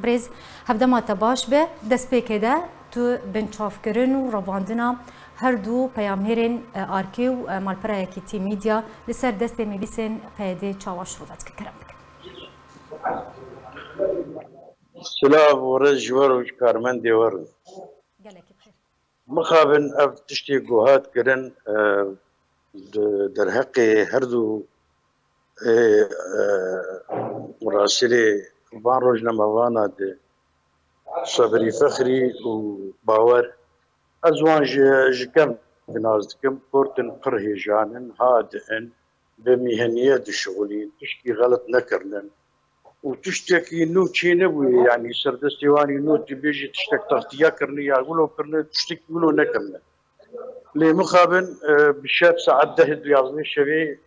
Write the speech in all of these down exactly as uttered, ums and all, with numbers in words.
Birêz, hevdema te baş be. Destpêkê de tu binçavkirin û revandina her du peyamnêrên, e, ARKê û, e, malpera Yekîtî Media li ser destê mêlîsên P Y D'ê çawa şirove dike? Kerem bike. Silav û rêz ji we re û ji karmendê we re. Gelekî bi xêr. Mixabin ev tiştê ku hat kirin, e, di derheqê her du, e, e, murasîlê van rojnamevana de Sebrî Fexrî û Bawer, ez wan ji, ji kevn nas dikim, kortin pir hêjan in, hadî in, bi mîheniye dişixulîn, tiştî xelet nekirinin. Û tiştekî nû çê nebûye, yanî serdestê wan î nû tu bêjî tiştek taxtiya kirine ya wilo kirine, tiştekî wilo nekirine. Lê mixabin, e, bi şev saet deh û yazdeh şevê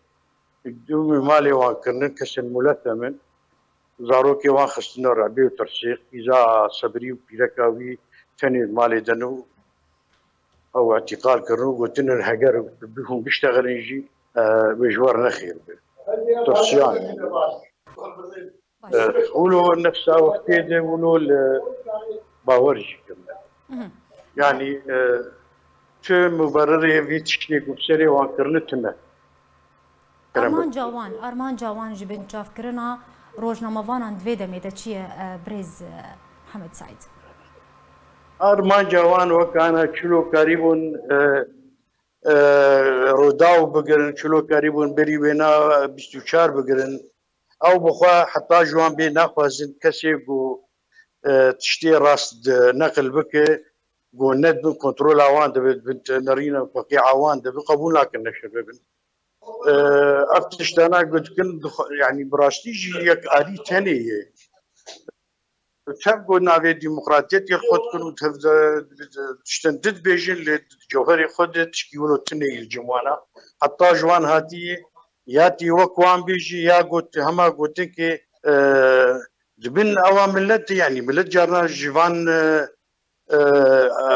dûmî malê wan kirinin, kesên muletem in. Zarokê wan xistine re bê û tirsê, qîza Sebrî û pîreka wî tenê malê de ne û ew îtîqal kirin û gotinin heger bi hûn biştexilin jî, e, wê ji we re ne xêr be. Tirsiyan. Baş. E, wilo nefsa wextê de wilo li Bawer jî kirine. Mhm. Yanî, e, tu mubererê vî tiştê ku bi serê wan kirine tune. Kerem bike. Armanca wan, armanca wan ji binçavkirina rojnamevanan di vê demê de çi ye, e, birêz, e, Mihemed Seîd? Armanca wan wek ana çilo karîbûn, e, e, Rûdaw bigirin, çilo karîbûn berî wêna bîst û çar bigirin. Ew bi xwe heta ji wan bê naxwazin kesê ku, e, tiştê rast di neqil bike, ku ne di bin kontrola wan de be, di bin nerîna weqîa wan de be, qebûl nakin neşir bibin. E, ev tiştana ku dikin, dixwe-, yanî bi rastî jî yek alî tenê ye. Tev ku navê demokratiyetê xwe dikin û tev de, de, de, tiştin di dibêjin, lê di cewherê xwe de tişkî wilo tune yê li cem wan e. Heta ji wan hatî, ya tê wek wan bêjî, ya got, hema gotin ki, e, di bin ewa millet, yanî millet carna ji van, e, e, e,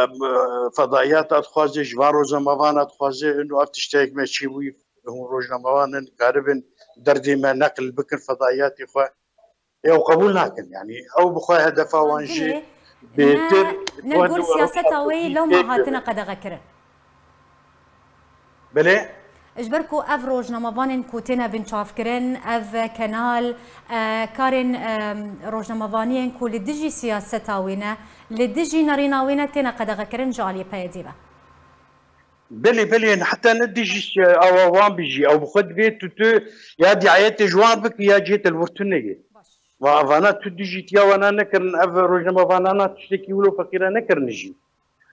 fedaiyata dixwaze, ji van rojnamevana dixwaze, û ev tiştek me çêbûyî, hûn rojnamevan in, karibin derdê me neqil bikin fedaiyatê xwe. Ew qebûl nakin. Yanî ew bi xwe hedefa wan jî Dinê bêtir ne, ne li gor siyaseta wê yî lewma hatine qedexekirin. Belê. Ji ber ku ev rojnamevanên ku têne binçavkirin, ev kenal, e, karên, e, rojnamevaniyên ku li dijî siyaseta wê ne, li dijî nerîna wê ne têne qedexekirin ji aliyê P Y D'ê ve. Belê, belê, heta ne dijî se-, awa wan bijî. Ew bi xwe divê tu, tu ya diayetê ji wan bikî ya cihê te li wir tune ye. Baş. Va-, vana tu dijî tiya wana nekirin, ev rojnamevanana tiştekî wilo feqîre nekirin jî.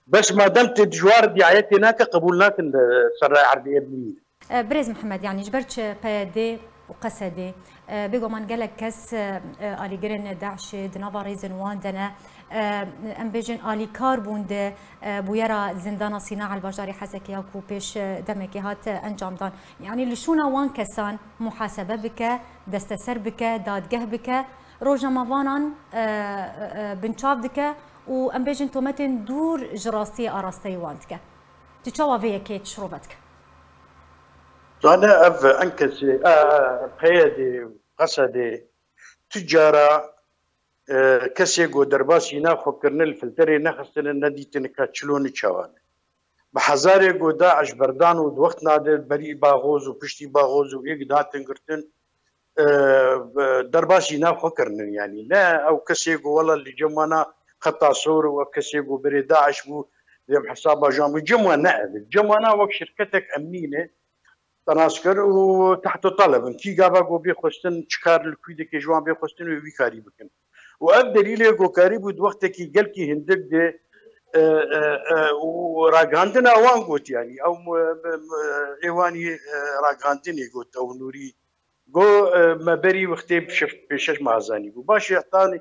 Bes madem tu ji wan re diayetê nake, qebûl nakin de serra erdê ev bimîne. E, Birêz Mihemed, yanî ji ber çi P Y D û Qesedê, e, bêguman gelek kes, e, e, alîgirên DAIŞê di nava rêzên wan de ne, e, em bêjin alîkar bûn di, e, bûyera zindana Sîna li bajarê Hesekê ya ku pêş, e, demekê hat, e, encamdan. Yanî li şûna wan kesan muhasebe bike, desteser bike, dadgeh bike, rojnamevanan, e, e, binçav dike û em bêjin tometên dûr ji rastiyê arasteyî wan dike. Tu çawa vê yekê şirove dike? Zane ev enkesê, e, P Y D'ê, Qesedê, tu cara, e, kesê ku derbasî nav xwe kirine li filterê nexistine, nedîtine ka çilo ne çawa ne. Bi hezarê ku DAIŞ berdan û di wextna de berî Baxoz û piştî Baxoz û êk datin girtin, e, derbasî nav xwe kirinin, yanî ne ew kesê ku wela li cem wana xeta sor û ev kesê ku berê DAIŞ bû, lê bi hesaba jan bû, cem wan ne ev e. Cem wana wek şirketek emnî ne, tenasker û tehto taleb in. Kî gava ku bê xwestin, çi kar li kû dike ji wan bê xwestin wê wî karî bikin. Û ev delîlê ku karî bû di wextekî gelkî hindik de, e, e, e, û ragihandina wan got, yanî ew mu-, me-, me-, ê wan yê, e, ragihandinê got ew Nûrî. Got, e, me berî wextê bi şeş, pêşeş me azanî bû. Baş e, hetanî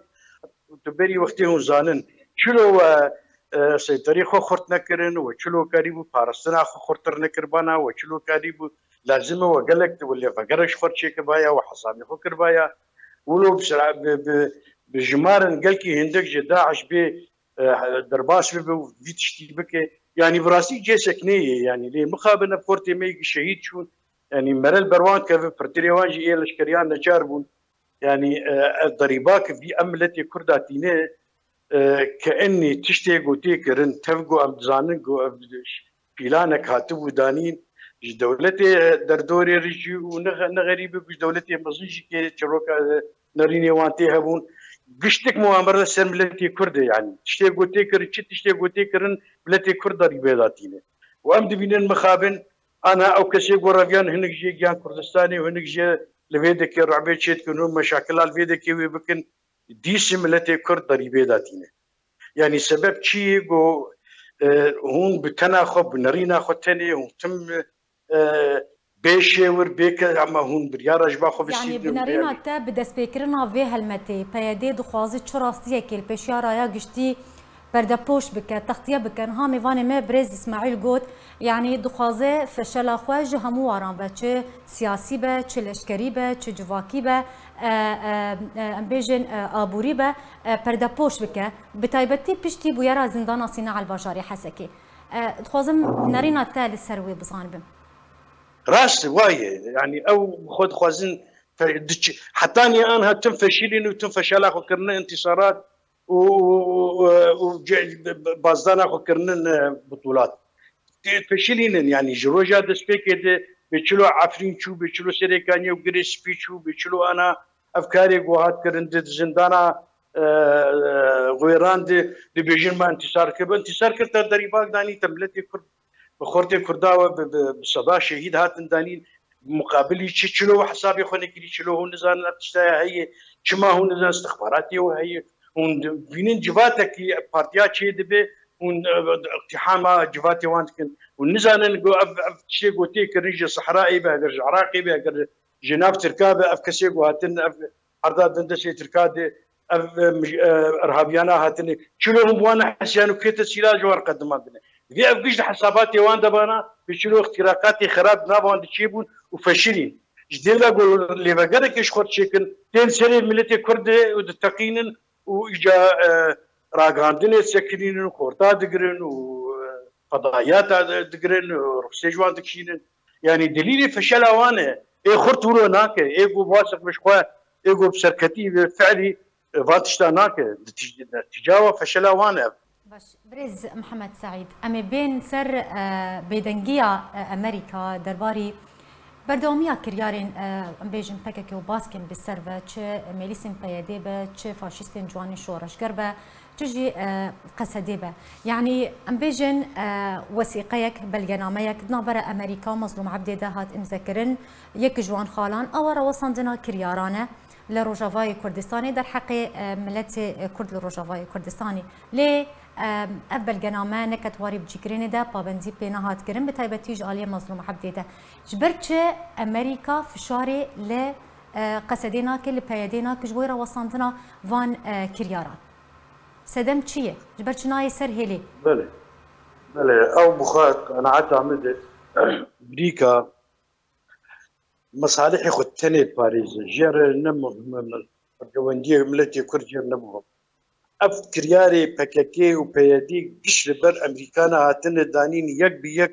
tu berî wextê hûn zanin. Çilo we, e, seyterî xwe xurt nekirin, we çilo karî bû parastina xwe xurtir nekiribana, we çilo karî bû lazim e we gelek, we lêvegerek ji xwe çêkiribaya, we hesabê xwe kiribaya. Wilo bi sira-, bi, bi, bi jimarin gelkî hindik ji DAIŞ bê, e, derbas bibe û vî tiştî bike. Yanî bi rastî cêsek neyê, yanî lê mixabin ev xortê me yekî şehîd çûn. Yanî mere li ber wan keve, pirtirê wan jî ê leşkeriyan neçar bûn. Yanî, e, ev derîbak vî em miletê Kurda tîne, e, ke enî tiştê gotê kirin, tev ku em dizanin ku ev pîlanek hatibû danîn, ji dewletê, e, derdorê re jî û ne, ne xerîbê ku ji dewletê mezin jî kê çiroka, e, nerînê wan tê hebûn. Giştik muamere ser miletê Kurd e, yanî tiştê gotê kirin, çi tiştê gotê kirin, miletê Kurd derîbê datîne. Û em dibînin mixabin, ana ew kesê ku reviyan hinek jê giyan Kurdistanê û hinek jê li vê dekê rehbê çêdikin û meşakila li vê dekê wê bikin, dîsî miletê Kurd derîbê datîne. Yanî sebeb çi ye ku, e, hûn bi tena xwe, bi nerîna xwe tenê, hûn tim, e, bê şêwir, bê ke, ama hûn biryara ji ba xwe Yani, bistînin bi û nerîna te bi destpêkirina vê helmetê, P Y D dixwaze çi rastiyekê li pêşiya raya giştî perdepoş bike, textiye bike? Niha mêvanê me birêz Îsmaîl got, yanî dixwaze feşela xwe ji hemû waran ve, çi siyasî be, çi leşkerî be, çi civakî be, e, e, e, em bêjin, e, aborî be, e, perdepoş bike. Bi taybetî piştî bûyera zindana Sîna el Bajarê Hesekê. E, dixwazim nerîna te li ser wê bizanibim. Rast e, wa ye. Yanî ew xwe dixwazin fe-, diç-, hetanî anha tim feşîlîn û tim feşela xwe kirine întîsarat û, û, û, û ce-, bazdana xwe kirinin, e, bitulat. Tê feşîlînin, yanî ji roja destpêkê de bê çilo Efrîn çû, bê çilo Serêkaniyê û Girê Spî çû, bê çilo ana ev karê ku hat kirin di zindana, e, e, Wêran de dibêjin me întîsar kir. Bi întîsar kir te derîbak danî te miletê Kurd bi xortê Kurda we bi, bi, bi seda şehîd hatin danîn. Muqabilî çi, çilo we hesabê xwe nekirî, çilo hûn nizanin ev tiştaya heye, çima hûn nizanin istixbaratê we heye. Hûn di-, bînin civatekî partiya çê dibe, hûn, e, iqtîhama civatê wan dikin. Hûn nizanin ku ev, ev tiştê ku tê kirin ji Sehrayê be, eger ji Iraqê be, eger ji nav Tirka be, ev kesê ku hatin, ev erda din destê Tirka de, ev, e, mij-, e, irhabiyana hatine. Çilo hûn bi wan nehesiyan û kê te sîla ji wan re qedimandine. Divê ev giş di hesabatê wan de bana, bi çilo îxtîraqatê xerab di nav wan de çêbûn û feşilîn. Ji dêla ku lêvegerekê ji xwe diçêkin, tên serê miletê Kurd de û diteqînin û îca, e, ragihandinê disekinînin, xorta digirin û, e, fedayiyata digirin û ruxsê ji wan dikişînin. Yanî delîlê feşela wan e. Ê xurt wilo nake. Ê ku basiq bi ji xwe, ê ku bi serketî, bi fiilî, e, van tişta nake. Netîc-, netîca wa feşela wan e. Baş, birêz Mihemed Seîd, em ê bên ser, e, bêdengiya, e, Amerîka derbarî berdewamiya kiryarên, e, em bêjin P K K û baskên bi ser ve, çi mêlîsên P Y D be, çi faşîstên ciwanên şoreşger be, çi jî, e, Qesedê be. Yanî, em bêjin, e, wesîqeyek, belgenameyek di navbera Amerîka û Mezlûm Ebdê de hat îmzekirin. Yek ji wan xalan awa rawestandina kiryaran e li Rojavayê Kurdistanê derheqê, e, miletê, e, Kurd li Rojavayê Kurdistanê. Lê, e, ev belgename neket warê bicîkirinê de pabendî pê nehat kirin, bi taybetî ji aliyê Mezlûm Ebdê de. Ji ber çi Amerîka fişarê li, e, Qesedê nake, li P Y D nake ji bo rawestandina van, e, kiryaran? Sedem çi ye? Ji ber çi nayê ser hêlê? Belê. Belê. Ew bi xwe qenaeta min de Amerîka mesalihê xwe tenê diparêze. Jê re ne muhim e, berjewendiyê miletê Kurd jê re ne muhim. Ev kiryarê P K K û P Y D giş li ber Amerîkana hatine danîn yek bi yek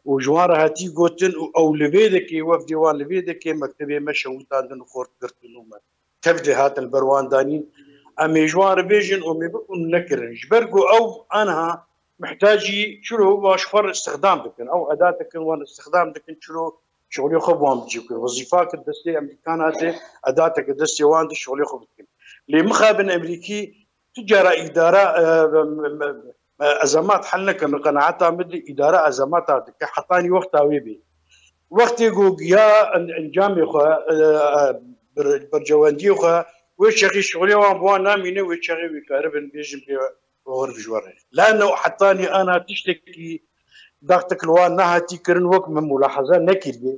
û ji wan re hatî gotin û ew li vê dekê, wefdê wan li vê dekê mektebê me şewitandin û xort girtin û me tev de hatin li ber wan danîn. Em ê ji wan re bêjin û me bikin nekirin. Ji ber ku ew anha mihtacî çilo wan ji xwe re istixdam dikin. Ew edatekin wan istixdam dikin çilo şixulê xwe bi wan bicî bikin. Wezîfak destê Amerîkan hate, edateke destê wan de şixulê xwe bikin. Lê mixabin Amerîkî tu cara îdara, e, me, me, me, ezemat hel nekin. Li qenaeta min de îdara ezemata dike hetanî wexta wê bê. Wextê ku giya en-, encamê xwe, e, e, bir-, bercewendiyê xwe, wê çaxî şixulê wan bi wan namîne, wê çaxê wê karibin bêjin pê oxir bi ji we re. Lano hetanî ana tiştekî daxtek li wan nehatî kirin, wek min mulahaza nekiriye.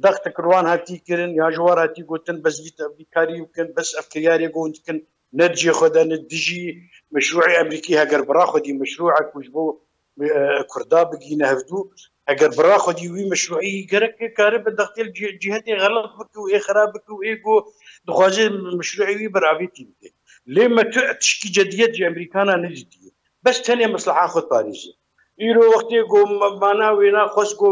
Daxtek li wan hatî kirin, ya ji wan hatî gotin, bes vî te-, vî karî bikin, bes ev kiryarê ku hûn dikin, ne di cihê xwe de, ne dijî meşrûê Amerîkî, heger bi ra xwedî meşrûek ku ji bo, e, Kurda bigihîne hevdû, heger bi ra xwedî wî meşrûî gerek kare bi daxtê li cih-, cihetê xelet bike û ê xerab bike û ê ku dixwaze meşrûê wî beravêtî bike. Lê me tu tişkî cediyet ji Amerîkana nedîtiye. Bes tenê mesleha xwe diparêze. Îro wextê ku ma-, mana wêna xwest ku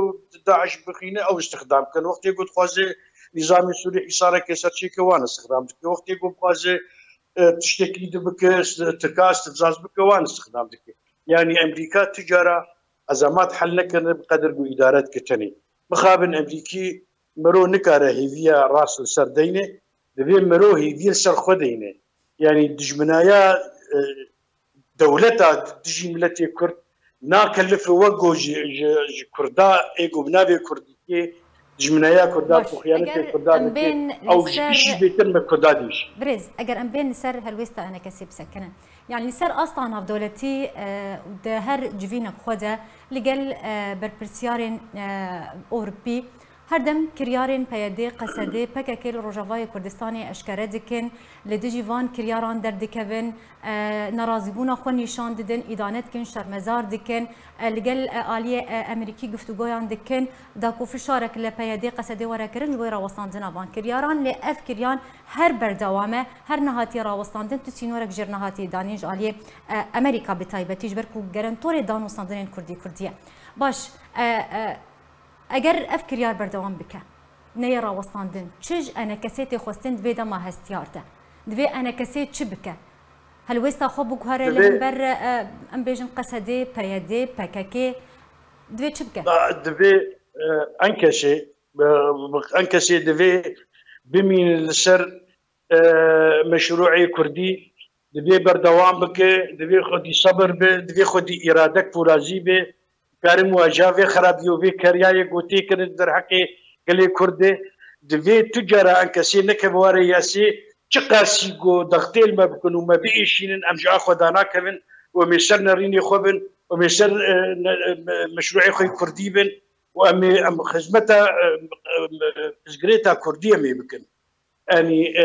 DAIŞ bixîne, ew îstixdam kin. Wextê ku dixwaze nîzamê Sûrî hîsareke ser çêke wan îstixdam dike. Wextê ku bixwaze e, tiştekî di bike, Tirka îstifzaz bike, wan îstixdam dike. Yanî Amerîka tu cara ezemat hel nekirine bi qedir ku îdare dike tenê. Mixabin Amerîkî miro nikare hêviya rast li ser deyne, divê miro hêviya li ser xwe deyne. Yanî dijminaya e, dewleta dijî miletê Kurd nakelife wek ku ji, ji, ji Kurda ê ku bi navê Kurdîtiyê dijminaya Kurda ku xiyanetê Kurda dike, ew ji îşî bêtir me Kurda dîş. Birêz, eger em bên li ser helwêsta enekesê bisekinin. Yani li ser asta navdewletî e, û di her civînek xwe de li gel e, berpirsiyarên e, Ewropî, her dem kiryarên P Y D, Q S D, P K K li Rojavayê Kurdistanê eşkere dikin, li dijî van kiryaran derdikevin, e, nerazîbûna xwe nîşan didin, îdane dikin, şermezar dikin, e, li gel e, aliyê e, Amerîkî guftûgoyan dikin, da ku fişarek li P Y D, Q S D were kirin, ji bo rawestandina van kiryaran, lê ev kiryan her berdewam e, her nehatiye rawestandin, tu sînorek jêr nehatiye danîn ji aliyê e, Amerîka bi taybetî, ji ber ku gerentorê danûstandinên Kurdî Kurdî ye. Baş, e, e, Eger ev kiryar berdewam bike, neyê rawestandin, çi ji enekesê tê xwestin di vê dema hestiyar de? Divê enekesê çi bike? Helwêsta xwe biguhere li Divê hember, e, em bêjin Q S D, P Y D, P K K, divê çi bike? Da-, divê, e, enkeşê, e, enkeşê divê bimînin li ser, e, meşrûê Kurdî, divê berdewam bike, divê xwedî sebir be, divê xwedî îradek pûrazî be, karim waja vê xerabî û vê keryayê ku tê kirin derheqê gelê Kurd de, divê tu cara enkesê nekeve were yasê, çiqasî ku dextê li me bikin û me biêşînin, em ji a xwe danakevin û em ê ser nerînê xwe bin û em ê ser, e, ne-, e, me-, meşrûê xwe Kurdî bin û em ê, em xizmeta, e, e, pirsgirêta Kurdî em ê bikin. Yanî, e,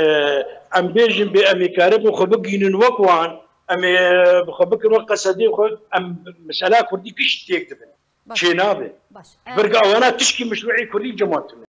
em bêjin bê em ê karibin xwe bigihînin wek wan, em ê, e, bi xwe bikin wek Q S D xwe, em mesela Kurdî kişt têk dibin. Baş. Çênabe. Baş. E, Virga ewana tişkî meşrûê Kurdî cematin.